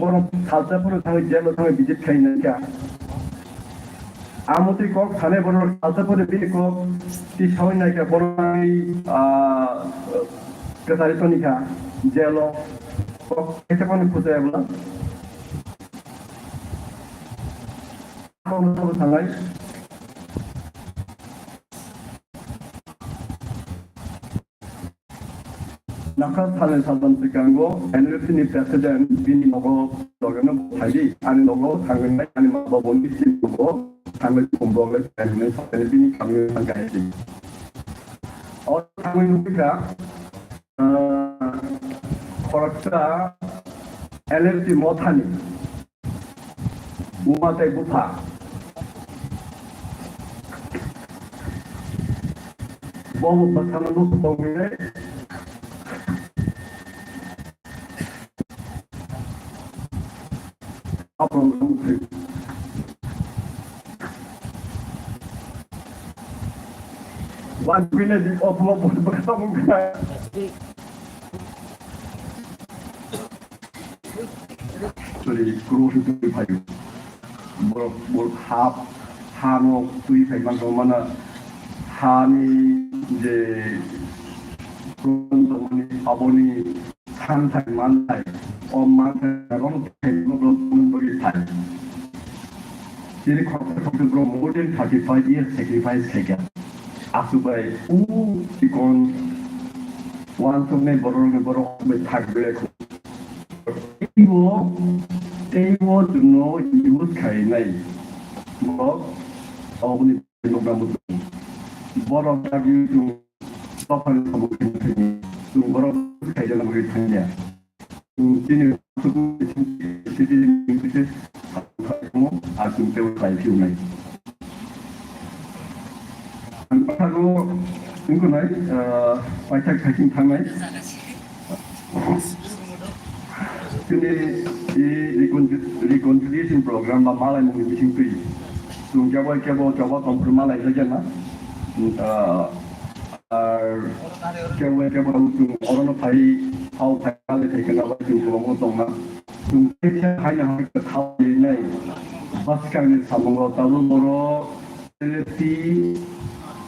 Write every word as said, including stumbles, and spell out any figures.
Borok salsa phuru thangwi jail o thangwi visit khai nai kha. Amotwi kok sanai borok salsa phuru bini kok ti sawi nai kha borok thangwi, ah, kwtari toni kha jail o. Kok kaisa phano khujaya bwla. Kok no thangwi. Nokha salni saltham swkango N L F T ni president bini nogo logeno bo phaidi, ani nogo thangwi nai, ani ma baboni bini nogo thangwi khumrok le thangwi nai, sakani bini kamio thangkha hai di. O thangwi nukha, ah, khoroksa N L F T mothani. Buma tei bupha. Bo bo bwsano nuk tongwi. Apron nuk thwi. Wan bine di opmo bo bwsano nuk thwi. Actually, kuro se twi phaio. Borok, borok ha, hano twi phai man tong mana, hani je kuro tongmani aboni thanthai manthai, o manthai rong thai borok tongmani bagwi thai. Chini khoroksa khoroksa borok more than thirty five years sacrifice khaikha. Aswk bai u chikon uansuknai borokni borok bai thakbere khu. Teibo, teibo chwngno use khainai. Borok oboni nokna muchung. Borok dagi chwng dophani samung khainai. Chwng borok khaijana bagwi thangya. Chini citizen, citizen, aswk tei khlai phiunai. Ang paithago wngkha nai, ah, paithak phaising thangnai. Chini i recon-, reconciliation program ba malaimungni bisingtwi chwng kebo kebo choba tongphuru malaijakya na. Ah, Ar kebo kebo chwng orono phai, hao phai, kali phai kana bai chwng kwbangma tongna. Chwng teisa haino hai kwthao rinai. Bwskangni samungo tabuk borok N L F T